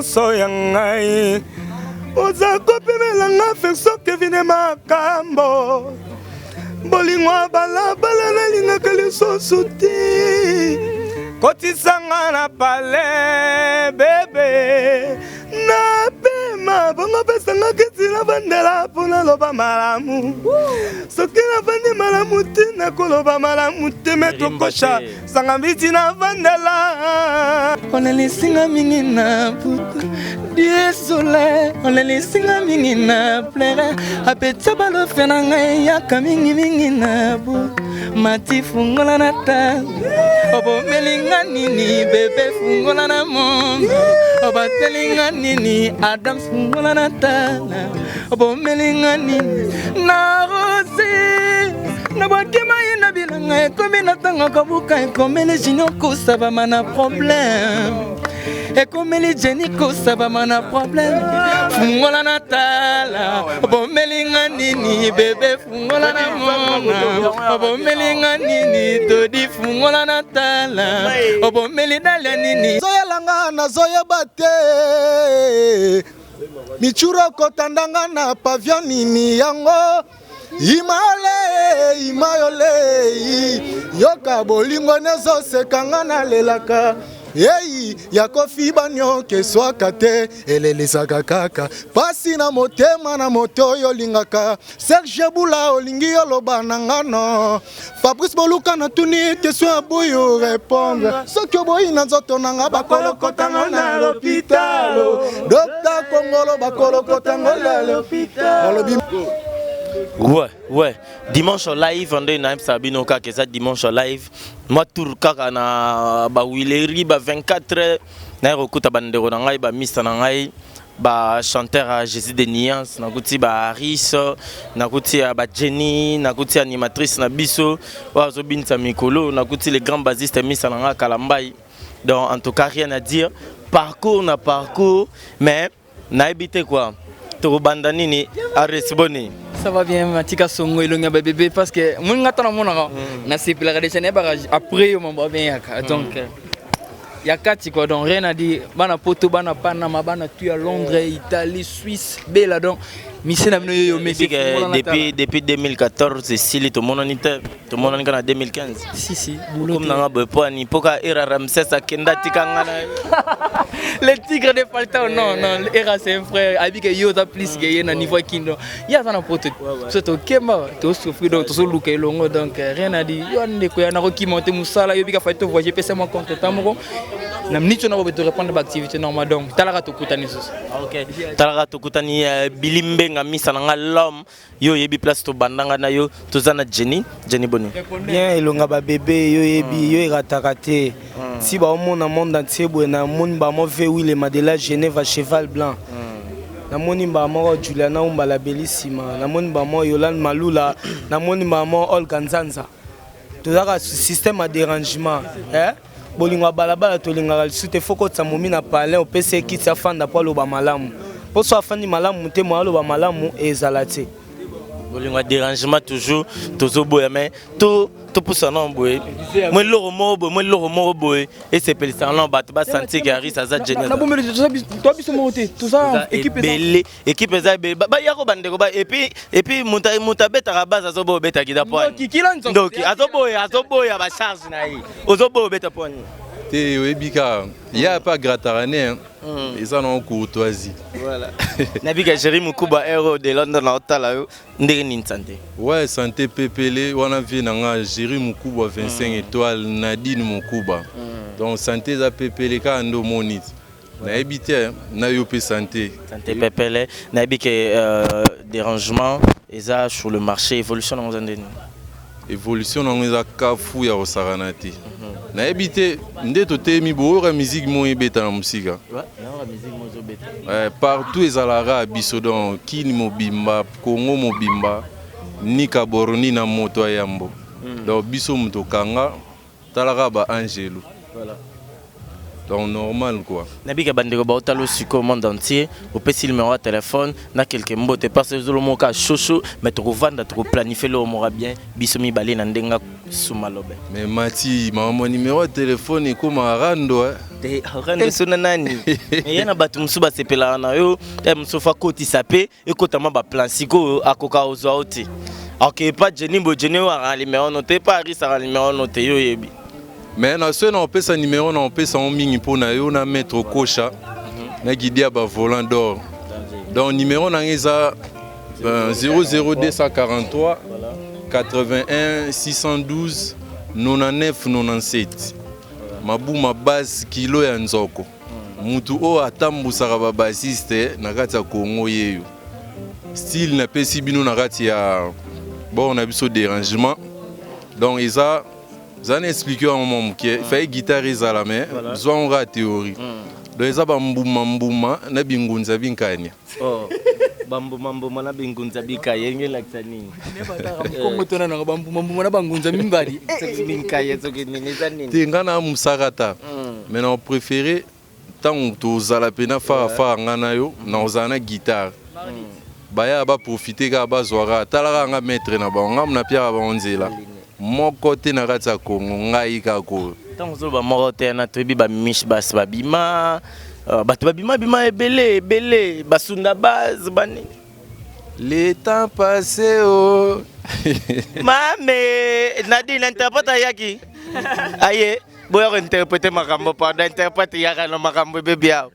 Nyonso ya ngai oza kopimela nga feso kevine makambo bolingo ya balabala nalingaka lisusu te kotisa nga na pale bebe napema bongo pesanga kiti navandela mpo naloba malamu soki navandi malamu te nakoloba malamu te me tokosha sanga mbiti navandela olelisinga mingi na butu diesole olelisinga mingi na plere apetisa balofe na ngai yaka mingimingi na butu mati fungola na ta obomelinga nini bebe fungola na mondo obatelinga nini adam fungola na tala obomelinga nini na rosi nabwaki mai na bilanga ekomi na ntango kobuka ekomeli junior kosabama na problème ekomeli jeni kosabama na problème fungola na tala obomelinga nini bebe fungola na mona obomeli nga nini todi fungola na tala obomeli dalia nini zoyelanga nazoyeba te michuro kotanda nga na pavillon nini yango imaole imayole yoka bolingo nezoseka nga nalelaka ei ya kofi banyoka eswaka te elelisaka kaka pasi na motema na moto oyo olingaka Serge Bula olingi oloba na nga no Fabrice Boluka natuni question ya boyo répondre soki oboyi na nzoto na nga bakolokotanga na lopitalo Docteur Kongolo bakolokotanga na lopitalo balobi Ouais, dimanche live nde nayebisaka bino kaka eza dimanche live mwa tour kaka na bawileri ba 24 naye kokuta bandeko na ngai bamista na ngai bachanteur ya Jésus de Nuance. Nakuti ba Haris, nakuti ya baJenny, nakuti animatrice na biso oyo azobinisa mikolo, nakuti le grand bassiste misa na ngai Kalambai. Donc en tout cas, rien à dire, parcours na parcours, mais nayebi te quoi tokobanda nini. Aris, boni? Ça va bien, Matika Songo, elongi ya babebe, parce que moninga ntango namonaka nasepelaka déjà, nayebaka après yo mambo abengaka. Donc ya kati quoi, donc rien à dire. Bana Poto, bana Panama, bana tu ya Londres, Italie, Suisse, bela, donc mise na bino yoyo. Mesi depuis 2014 esili tomonani te, tomonani kaka na 2015. Si si. Boulot nanga boye po ani mpoka era Ramses akenda tika nga na Le tigre de Falta. Non non, era c'est un frère abi ke yo oza plus ke ye na niveau ya Kindo. Ye aza na Poto, so tokemba, tosouffrir, donc tozoluka elongo. Donc rien à dire, yo ndeko ya nakokima te mosala yo bika fai tovoyage, pesa mwa contre temps moko na minute na bobe torépondre baactivité normal. Donc talaka tokutani susu. Ok, talaka tokutani. Bili Mbenga, misa na nga l'homme, yo oyebi place tobandanga na yo. Toza na Jenny. Jenny, boni? Bien, elonga babebe, yo oyebi yo erataka te. Ti baomona monde entier boye, namoni bamo ve Wilema de la Genève, cheval blanc, namoni mbala moko Juliana Umbala Belisima, namoni mbala Yolande Malula, namoni mbala Olga Nzanza. Tozalaka système ya dérangement, eh? Bolingo ya balabala tolingaka lisusu te. Fo kotisa momi na palin, opesi ye kiti afanda mpo aloba malamu, mpo so afandi malamu te, mo aloba malamu ezala te. Bolingo ya dérangement toujours tozoboya, mais topusa nano boye mwa eloko moko boye, mwa eloko moko boye esepelisaka nano bato basentir ke Aris aza génial. Toa biso moko te, toza équipe. Ebele, équipe eza ebele. Bayako bandeko ba et puis moto abetaka base azoboya obeta guitare po ani? Ndoki, azoboya bacharge na ye, ozoboya obeta po ani? Te, oyebi kaka ya mpe agrataka ne eza nango courtoisie. Voilà, nabika Géri Mokuba ero de London na otala yo ndenge nini, santé? Ouais, santé pepele wana, vie na nga Géri Mokuba 25 étoiles, Nadine Mokuba. Donc santé eza pepele kaka nde omoni ti nayebi te na yo mpe santé. Santé pepele. Nayebi ke dérangement eza sur le marché, évolution nango eza ndeni? Évolution nango eza kafu ya kosakana te. Nayebi te nde toteyemi boyoka musique moko ebeta na mosika. Partout ezalaka ya biso, donc Kini mobimba, Kongo mobimba, nika boroni na moto ya yambo. Donc biso moto okanga talaka baangelu. Donc normal quoi. Nabika bandeko baotala sikoyo monde entier, opesi numéro ya téléphone na quelque mbote parce que ozolomoka shosho, mais tokovanda, tokoplanifie loo moko bien biso mibale na ndenge sumalobe. Mais Mati, mama, numéro ya telefone ekómaka rando, eh. Te, rando so na nani? Ye na bato mosusu basepelaka na yo, mosusu akotisa mpe ekotama baplan. Sikoyo akoka kozwa yo te, ok? Pa Jeni bo Jeni oyo aka numéro no te, pa arisaka numéro no te, yo oyebi. Mais na soki na opesa numéro, na opesa yango mingi mpo na yo na maître Kosha na Gidi ya bavolant d'or. Donc numéro na ngai eza 00243 81 612 99 97. Mabuma base kilo ya nzoko, mutu oyo atambusaka babassiste na kati ya Congo, yeyo style napesi bino na kati ya bord na biso dérangement. Donc eza na expliquer yango mwa moke. Faye guitare ezala, mais zwa ngo kaka théorie. Donc eza bambuma mbuma na bingunza binkania. Oh, bambuma mbuma na bingunza bikaya enge elakisa nini? Kongo tona nanga bambuma mbuma na bangunza mimbali. Soki binkaya, soki nini, eza nini? Te, nga na mosaka ta, mais na préféré ntango tozala mpena farafara, nga na yo, na kozala na guitare, baya baprofite kaka, bazwaka talaka nga maître na bango, nga na piaka bango nzela moko te na kati ya Kongo, ngai kaka oyo. Ntango ozoloba moko te, na toyebi bamiche basi babima, bato babima bima ebele ebele, basunda base banini. Le temps passé oh. Mame Nadine, interprète ayaki, aye boya kointerprete makambo. Pardon, interprète yaka na makambo ebebi awa,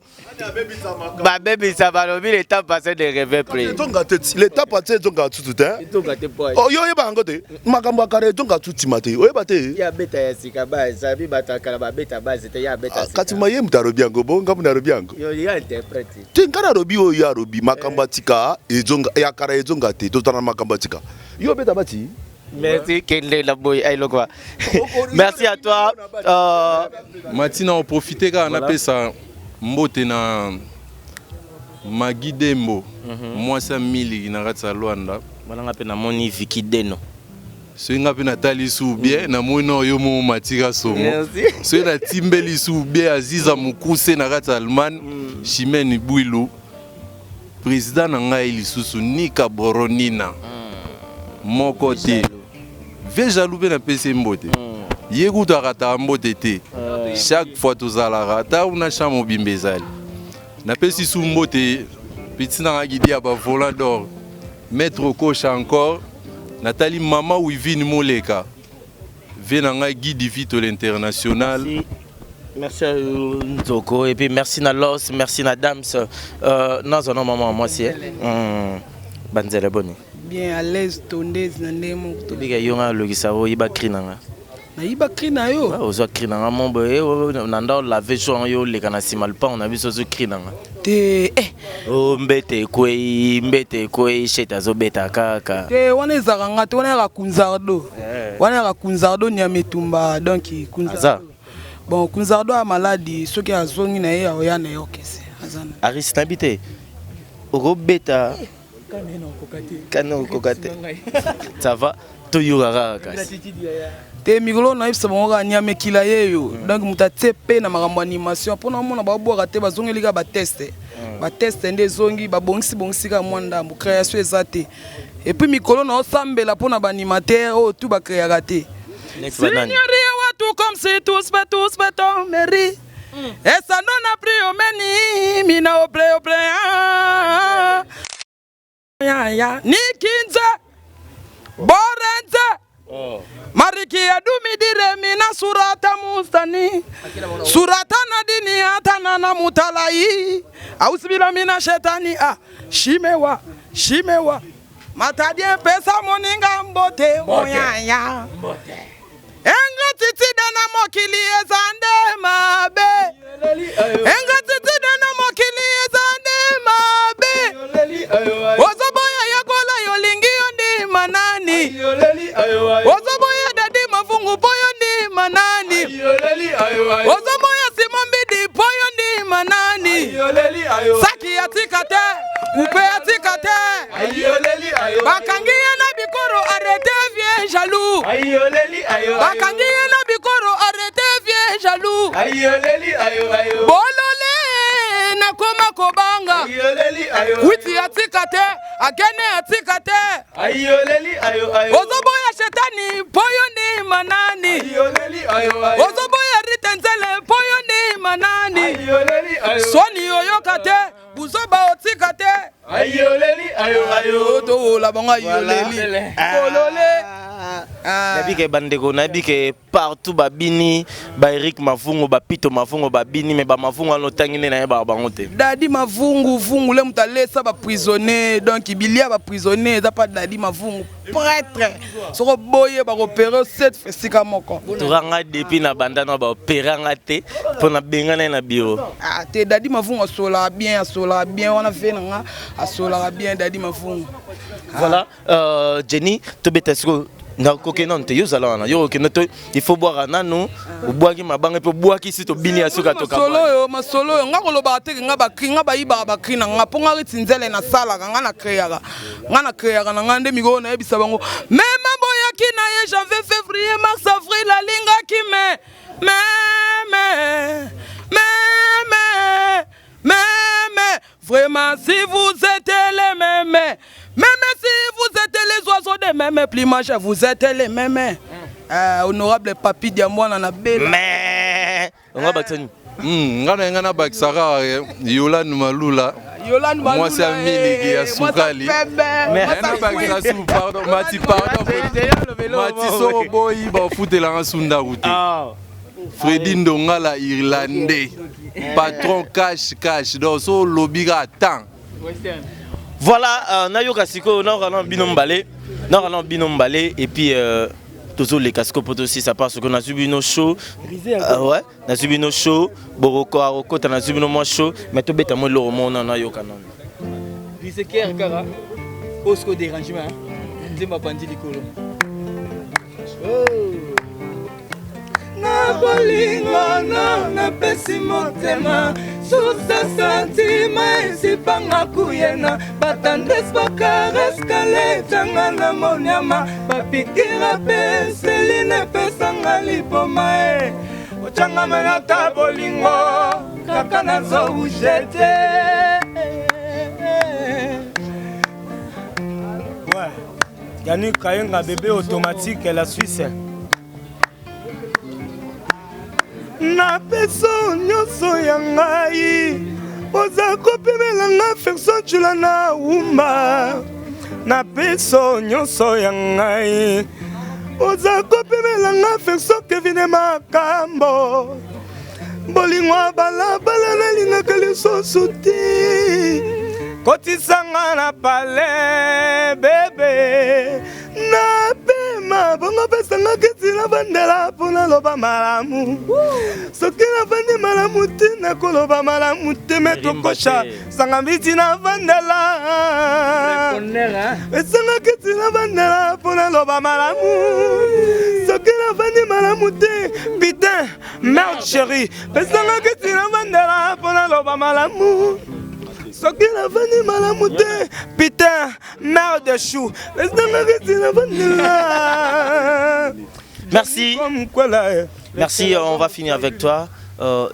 babebisa, balobi le temps passé ne revient plus. Ezonga te, le temps passé ezonga tutu te. Ezonga te po Yo oyeba yango te, makambo ya kala ezonga tu nsima te, oyeba te. Ya beta ya sika base, bato ya kala babeta base te, ya beta. Kasi maye moto alobi yango, bo ngambo nalobi yango. Yo ya interprète. Te, ngai nalobi oyo yo alobi, makambo ya tika ezonga, ya kala ezonga te. Tozala na makambo ya tika, yo obeta bati. Merci kende la boy ailokwa, merci à toi. Matina oprofite kaka napesa mbote na Magi Dembo, mwasi ya miliki na kati ya Lwanda. Bananga mpe namoni Viki Deno. Soki nga mpe natali su bien, namoni na oyo mo matika songo. Merci. Soki natimbeli su bien, Aziza Mokuse na kati ya Allemagne, Chimene Bwilu, président na ngai lisusu, Nika Boronina moko te, ve jaloux mpe napesi ye mbote. Ye kutu akataka mbote te, chaque fois tozalaka ata una chambre mobimba ezali. Napesi su mbote petit na nga Gidi ya bavolant d'or, maître Okosha encore. Natali mama Wivine Moleka, ve na ngai Guy Vito l'international. Merci. Merci à Nzoko et puis merci na Los, merci na Dams. Nazwa na mama mwasi. Banzele boni. Bien, à l'aise, tondezi na ndenge moko to. Bika yo nga logisa oyiba cri na nga. Nayiba cri na yo? Ozwa cri na nga mo boye na nda olave jo yo oleka na nsima lupango na biso, ozwi cri na nga. Te, eh. O mbete ekwei, mbete ekwei, shete azobeta kaka. Te, wana ezalaka nga te, wana yaka Kunzardo, wana yaka Kunzardo nyama etumba. Donc Kunzardo, bon, Kunzardo ya maladi, soki azongi na ye aoya na ye okese aza na. Aris nayebi te okobeta kana okoka te, ça va, toyoka kaka kasi. Te, mikolo nayebisa bango kaka nyama ekila ye yo. Donc moto atie mpe na makambo animation mpona omona babwaka te, bazongeli kaka bateste, bateste nde ezongi, babongisi bongisi kaka mwa ndambo, création eza te. Et puis mikolo na osambela mpona baanimateur oyo tu bacréaka te. Neti banani? Signoria watu comme si tous pe tous pe ton meri. Esa non a pri omeni mina ople ople ya ya nikinze borenze mariki ya dumi dire mina surata mustani surata na dini atana na mutalai ausibila mina shetani ah shimewa shimewa matadie pesa moninga mbote oyaya engratitude na mokili eza nde mabe, engratitude na mokili eza nde mabe. Ozoboya yekola, yolingi yo ndima nani? Ozoboya dadi mafungu mpo yo ndima nani? Ozoboya Simon Mbidi mpo yo ndima nani? Saki ya tika te, kupe ya tika te, bakangi ye na bikoro, arrête vieux jaloux, bakangi ye na bikoro, arrête vieux jaloux. Bolole nakoma kobanga. Witi atika te, akene atika te. Ozoboya shetani mpo yo ndima nani? Ozoboya Rite Nzele mpo yo ndima nani? Soni oyoka te, buzoba otika te. Towola bango ayoleli. Bolole. Nayebi ke bandeko, nayebi ke partout babini ba Eric Mavungu, ba Pito Mavungu babini, mais ba Mavungu wana otangi nde nayebaka bango te. Dadi Mavungu vungu le moto alesa ba prisonnier, donc bilia ba prisonnier eza pa Dadi Mavungu prêtre. Soko boye ba opérer 7 esika moko. Tokanga depuis na banda na ba opérer nga te mpo na bengana ye na bureau. Ah te, Dadi Mavungu asolaka bien, asolaka bien wana ve na nga, asolaka bien Dadi Mavungu. Voilà, Jenny, tobeta sikoyo nakokende nanu te, yo ozala wana, yo okende to il faut boire nanu, obwaki mabanga mpe obwaki si tobini ya suka toka. Masolo oyo, masolo oyo nga kolobaka te ke nga bakri, nga bayibaka bakri na nga mpo nga Riti Nzele nasalaka, nga na créaka, nga na créaka na nga nde mikolo nayebisa bango mema boyaki na ye janvier, février, mars, avril alingaki me me me me me me me vraiment si vous êtes les mêmes, même si vous êtes les oiseaux de même plumage, vous êtes les mêmes. Honorable Papi Diamwana na bela. Mais on va battre. Nga na nga na bakisaka Yolande Malula. Yolande Malula. Moi c'est Amiliki ya Sukali. Mais na bakisa su pardon, Mati pardon. Mati soko boyi ba futela nga sunda route. Freddy Ndongala irlandais. Patron cash cash. Donc so lobby ka temps. Voilà, nayoka siko na kana bino mbale. Na kana bino mbale et puis tozoleka siko po tosisa parce que nazwi bino show. Ouais, nazwi bino show, boroko akokota nazwi bino mwa show, mais tobeta mwa eloko moko nano nayoka nano. Riseker kaka osco dérangement nzemba pandi likolo. Na bolingo na napesi motema susa santima ezipanga kuyena batendresse bakares kaletanga na monyama bapikira pe seline epesanga liboma e ochanga menata bolingo kaka nazobouge te. Ouais. Yannick Kayenga bébé automatique la Suisse. Napeso nyonso ya ngai oza kopemela nga Ferson Tshula na Wumba. Napeso nyonso ya ngai oza kopemela nga Ferson Kevin Makambo. Bolingo ya balabala nalingaka lisusu te. Kotisanga na palais bebe napema bongo pesanga kiti na bandela mpo naloba malamu. Soki navandi malamu te nakoloba malamu te me tokosha sanga mbiti na vandela esanga kiti na vandela mpo naloba malamu. Soki navandi malamu te putain merde chérie pesanga kiti na vandela mpo naloba malamu. Soki navandi malamu te putain merde chou pesanga kiti na vandela. Merci. Merci, on va finir avec toi.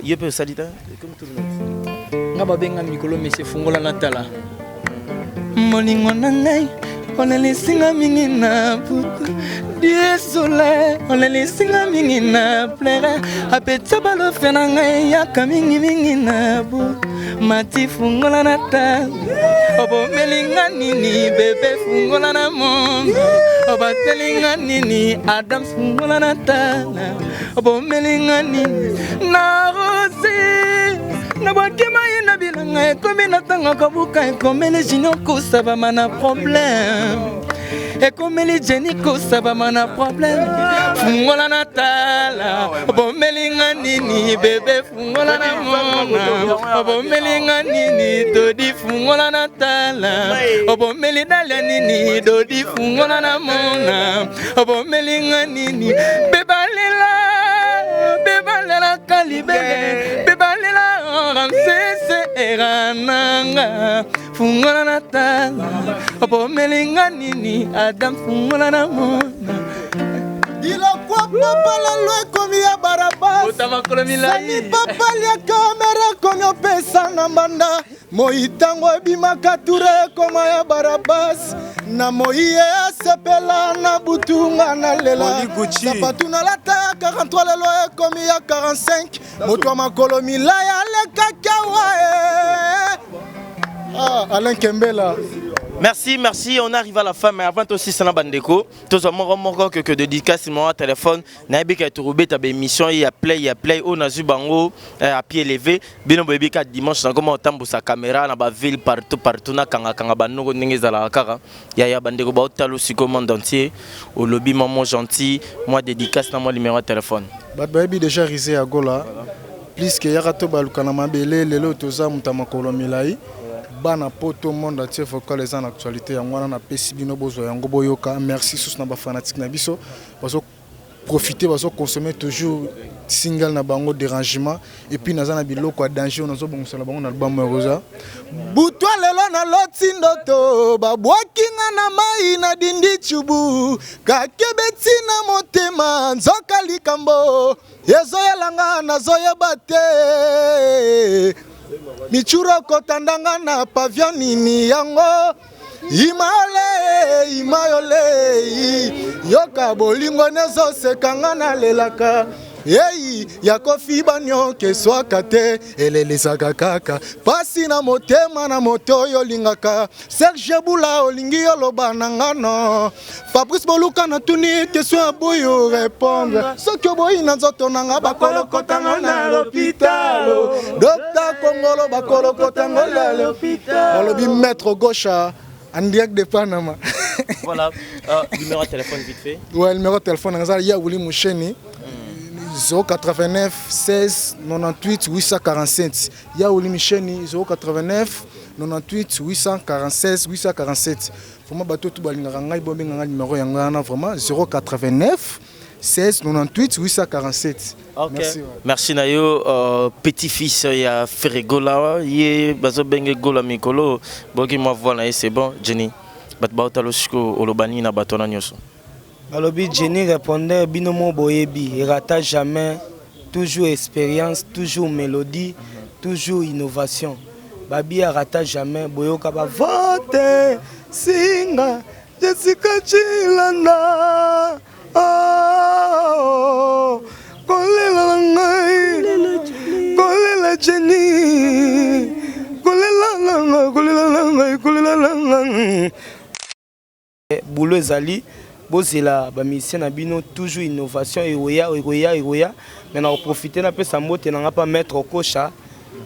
Yep Salita, comme tout le monde. Nga babenga mikolo monsieur Fungola Natala. Molingo na ngai olelisinga mingi na butu. Désolé, olelisinga mingi na plaire. Apetsa balofe na ngai yaka mingi mingi na butu. Mati Fungola Natala. Obomelinga nini bébé Fungola na monde. Obatelinga nini Adam Fungola Natala. Obomelinga nini na rosi. Na bwaki mai na bilanga ekomi na ntango kobuka ekomeli junior kosabama na problème. Ekomeli Jenny kosabama na problème. Fungola Natala. Obomelinga nini bébé Fungola na mona. Obomelinga nini Dodi Fungola Natala. Obomeli dalia nini Dodi Fungola na mona. Obomelinga nini bebalela bebalela kalibele bebalela Ramsese erananga. Fungola Natala. Obomelinga nini Adam Fungola na mona. Biloko papa lelo ekomi ya Barabas. Moto makolo milai. Papa liaka mere komi opesa na mbanda moi ntango ebimaka ture ekoma ya barabas na moi ye asepela na butu nga nalela sapatu nalata ya 43 lelo ekomi ya 45 moto ya makolo milai alekaki awa e ah, Alain Kembela. Merci, merci. On arrive à la fin, mais avant aussi, c'est bandeko. Tous moko moko que que dédicace mon téléphone. Nayebi ka turubeta ba émission ya play ya play o nazu bango à pied levé. Bino boyebi ka dimanche na koma otambusa caméra na ba ville partout partout na kanga kanga ba noko ndenge ezalaka kaka. Ya ya bandeko ba otalo siko monde entier. Olobi maman gentil, moi dédicace na moi numéro de téléphone. Bato bayebi déjà Rise ya Gola. Plus que yaka to baluka na mabele lelo toza moto ya makolo milai. Bana poto monde entier vocal eza na actualité yango wana napesi bino bozwa yango boyoka. Merci susu na ba fanatique na biso bazo profiter, bazo consommer toujours single na bango dérangement et puis naza na biloko ya danger nazo bongisa bango na album ya Rosa. Butwa lelo na loti ndoto babwaki nga na mai na dindi chubu kakebeti na motema nzoka likambo ezoyelanga nazoyeba te michuro kotandanga na pavillon nini yango imaole imayole yoka bolingo nezosekanga nalelaka ei ya kofi banyoka eswaka te elelisaka kaka pasi na motema na moto oyo olingaka Serge Bula olingi oloba na ngano Fabrice Boluka natuni question ya boyo répondre soki oboyi na nzoto na nga bakolokotanga na lopitalo Docteur Kongolo bakolokotanga na lopitalo balobi maître gauche en direct de Panama. Voilà, numéro de téléphone vite fait. Ouais, numéro de téléphone nga ya Willy Musheni 089 16 98 847. Ya Willy Musheni 089 98 846 847. Vraiment bato tout balingaka ngai bobenga ngai numéro yango wana vraiment 089 16 98 847. Ok. Merci. Ouais. Merci na yo petit-fils ya Ferregola ye bazo benge gola mikolo boki mwa voix na ye c'est bon Jenny. Bato baotalo siko oloba nini na bato wana nyonso? Balobi Jenny répondait bino mo boyebi rata jamais, toujours expérience, toujours mélodie, toujours innovation. Babi rata jamais boyoka ba vote singa Jessica Chilanda oh, kolela na ngai kolela Jenny kolela na ngai kolela na ngai kolela na ngai boulot ezali bozela ba musicien na bino toujours innovation ekoya ekoya ekoya mais na koprofite napesa mbote na nga mpa maître Kosha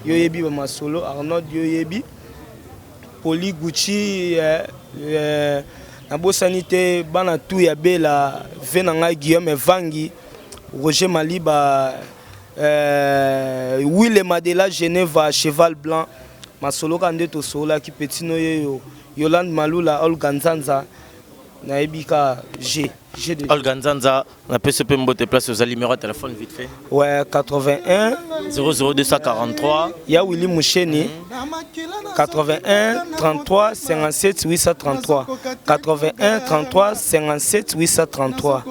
yo yebi ba masolo Arnold yo yebi Poli Gucci nabosani te bana tu ya Bela ve na ngai Guillaume Evangi Roger Maliba Wille Madela Geneva Cheval Blanc masolo ka nde tosololaki petit no yeyo Yolande Malula Olga Nzanza nayebi ka G G de Olga Nzanza napesi mpe mbote place ozali numéro ya téléphone vite fait. Ouais, 81 00243 ya Willy Musheni 81 33 57 833 81 33 57 833.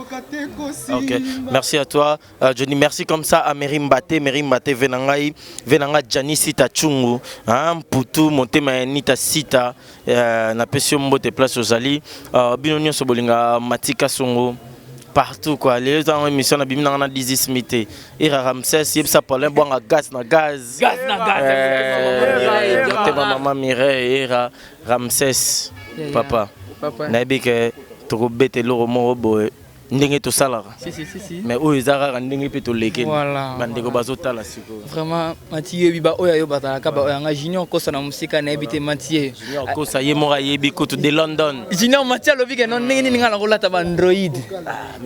Ok, merci à toi Johnny, merci comme ça à Mary Mbaté, Mary Mbaté venangai, venanga Gianni Sita Chungu, hein, Putu motema Nita Sita, napesi yo mbote place ozali, bino nyonso bolinga Matika Songo partout quoi. Les autres émission na bimi na 18 Smith. Ira Ramsès yebisa Paulin Bwanga gaz na gaz. Gaz na gaz. Motema mama Mireille Ira Ramsès papa. Papa. Nayebi ke tokobeta eloko moko boye ndenge tosalaka. Si si si si. Mais oyo eza kaka ndenge mpe tolekeli. Voilà, bandeko bazotala sikoyo. Vraiment Mathieu yebi ba oyo yo bazalaka ba oyo nga Junior Kosa na mosika nayebi te Mathieu. Junior Kosa ye moko ayebi kutu de London. Junior Mathieu alobi ke non ndenge nini nga nakolata ba Android.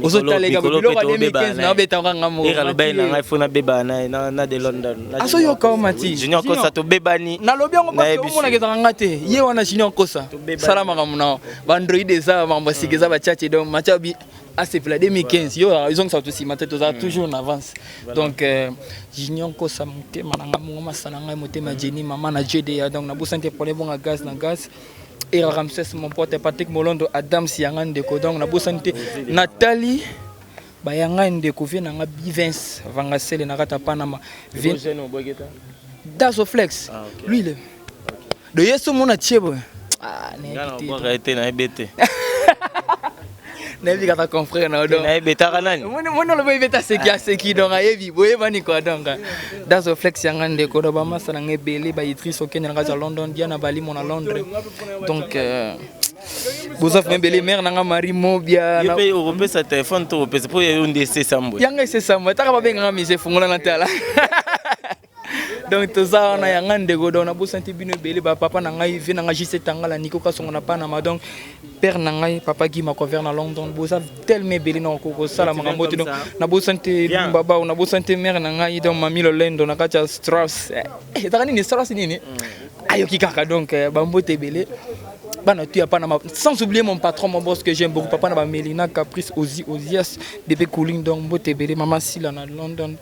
Ozotaleka Mikolo biloko mpe ya tobebana 2015 na ye. na obetaka nga moko. Era alobai na ngai fo nabebana na ye na de London. Azoyoka o Mathieu. Junior Kosa tobebani. Nalobi yango parce que Nayebi omonaka ezalaka nga te ye wana Junior Kosa Tobebani. sala makambo na ba Android eza makambo ya sika eza bachache donc Mathieu alobi asepela 2015 yo ezongisa bato nsima te tozala toujours en avance donc Junior Kosa motema na ngai mongo masa na ngai motema Jenny mama na JDA donc nabosani te problème bonga gaz na gaz Era Ramsès mon pote Patrick Molondo Adams yanga ndeko donc nabosani te Nathalie Baya ngai ndeko vie na nga Bivens Vangasele na kati ya Panama. Dazo Flex. Ah, okay. Lui le. De yesu mona tie boye. Ah, nayebi te. Nayebi te. Nayebi kaka confrère na donc. Nayebi taka nani? Moni moni olobi ebeta seki aseki donc ayebi boyebani quoi donc. Dazo Flex yanga ndeko do ba masa na ngai ebele ba Idriss okende na kati ya London, Diana Balimo na Londres. Donc euh, boza vraiment ebele mare nanga marie mobia yo mpe okopesa telefone to okopesa mpo yo nde esesambwe yanga esesambwe ataka babenganga mise efungola na tala donc toza wana yanga ndeko donc nabosani te bino ebele bapapa na ngai vie na ngai jc tangala niko kasongo na panama donc père na ngai papa guy macover na london boza tellement ebele na kosala makambo te donc nabosani te lumba bao nabosani te mare na ngai donc mami lolendo na kati ya strass eh, ezaka nini strass nini mm. ayoki kaka donc eh, bambote ebele bana tu ya panama sans oublier mon patron mon boss que j'aime beaucoup papa na ba melina caprice ozi ozias bébé cooling donc mbote ebele mama sila na london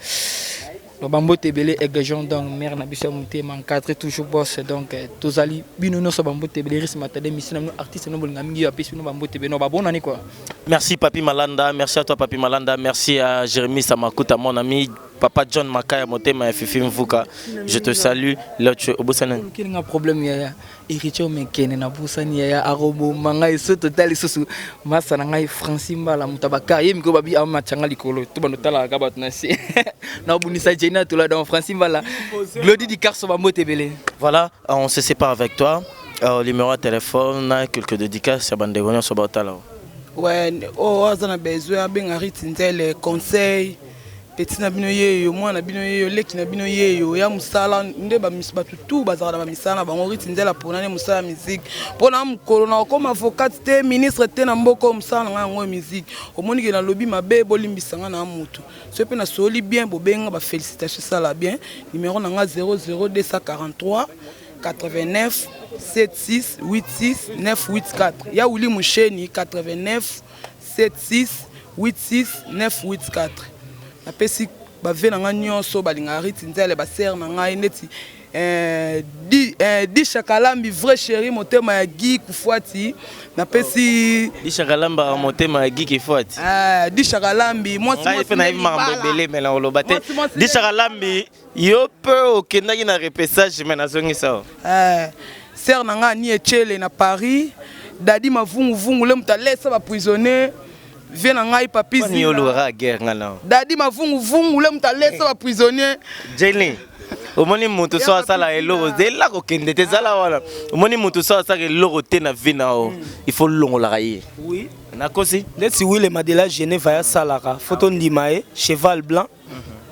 donc bambote ebele aigle jean donc mare na biso ya motema encadré toujours boss donc euh, tozali bino nyonso bambote ebele ris matade misi na bino artiste no bolinga mingi yo apesi bino bambote ebele no babonani quoi. Merci Papi Malanda, merci à toi Papi Malanda, merci à Jérémy Samakuta mon ami Papa John Makaya motema ya Fifi Mvuka, je te salue. Là tu es au Bosana. Quel problème yaya Héritier Omekene nabosani yaya akoboma ngai so totali lisusu masa na ngai Francis Mbala moto ya bakar ye mikolo babi amatya nga likolo to bando otalaka kaka bato na se nabundisa Jenny Atola donc Francis Mbala Glody Dicarso bambote ebele. Voilà, on se sépare avec toi. Euh, numéro ya téléphone na quelques dédicaces ya bandeko nyonso baotala. Ouais, oyo oh, aza na besoin abenga Rit Nzele conseil Petit na bino yeyo, mwana na bino yeyo, leki na bino yeyo, ya musala nde ba bato tout bazalaka na ba misala na bango. Ruth Nzela pona ne musala musique. Pona mukolo na okoma avocat te, ministre te na mboka oyo musala na ngai yango musique. Omoni ke nalobi mabe bolimbisa nga na mutu. Soki pe nasololi bien bobenga ba felicitations sala bien. Numero na nga 00243 89 76 86 984. Ya Willy Musheni 89 76 86 984 napesi bave na ngai nyonso balingaka Riti Nzele basere na ngai neti eh, di, eh, Disha Kalambi vrai chéri motema ya Guy Kufuati napesi Disha Kalamba motema ya Guy Kufuati eh, Disha Kalambi mwasi ngai mpe nayebi makambo ebele me nakoloba te Disha Kalambi yo mpe okendaki na repessage me nazongisa eh, sere na ngai ani echele na Paris Dadi mavunguvungu le moto alesa ba prisonnier vie na ngai papi olukaka guerre ngai nao Dadi mavunguvungu le moto alesa ba prisonnier Jenny omoni moto so asala eloko zela kokende te zala wana omoni moto so asala eloko te na vie na yo il faut longolaka ye nakosi ndeti wilema de la genève asalaka fo tondima ye cheval blanc.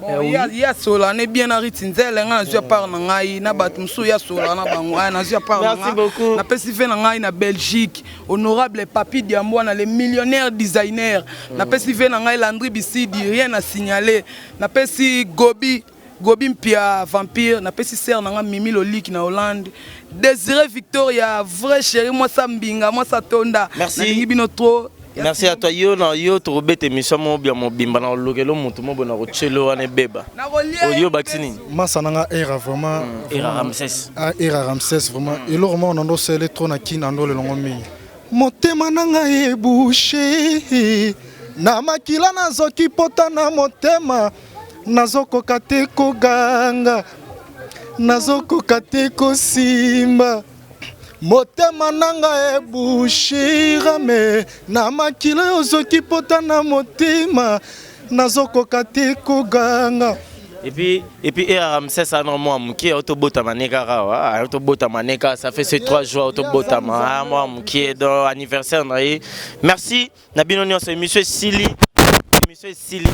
Bon, eh ye asola ne bien na Riti Nzele ngai nazwi part na ngai na bato mosusu ye asola na bango ah, nazwi part na ngai napesi ve na ngai na Belgique honorable Papi Diambwana le millionnaire designer mm. napesi ve na ngai Landry Bisidi rien à signaler napesi Gobi Gobi Mpia Vampire napesi sœur na ngai Mimi Loliki na Hollande Désiré Victoria vrai chéri mwasa mbinga mwasa tonda nalingi bino trop. Merci à toi yo na yo tokobeta émission moko bia mobimba na kolokelo motu moko na kotyelo wana ebeba oyo bakisi nini masa na nga era vraiment hmm, era ramses ah, era ramses vraiment hmm. eloko moko nando osele trop na kin ando lelongo mingi motema na ngai ebouche na makila nazoki pota na motema nazokoka te koganga nazokoka te kosimba Motema nanga ebushirame na makila ozoki pota na motema nazokoka te koganga. Et puis, et Ramsès a un mois mukie autobotama ne kaka awa autobotama ne kaka ça fait ces trois jours autobotama ah, mwa mukie donc anniversaire na ye merci na bino nyonso émission esili émission esili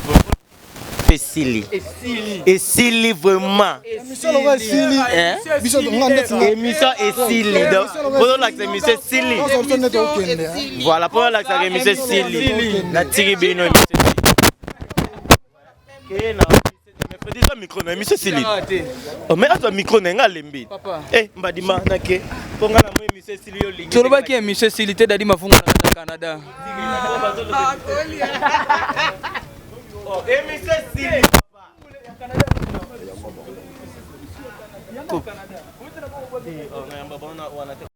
esili esili vraiment émission esili donc mpo tolakisa émission esili voilà mpo tolakisaka émission esili natiki bino émission esili micro na émission esili oh, mais azwa micro na nga alembi eh mbadima nake mpo nga na mo émission esili yo lingi tolobaki émission esili te dadi mafunga na Canada oh, émission esili Coupe. Eh, oh,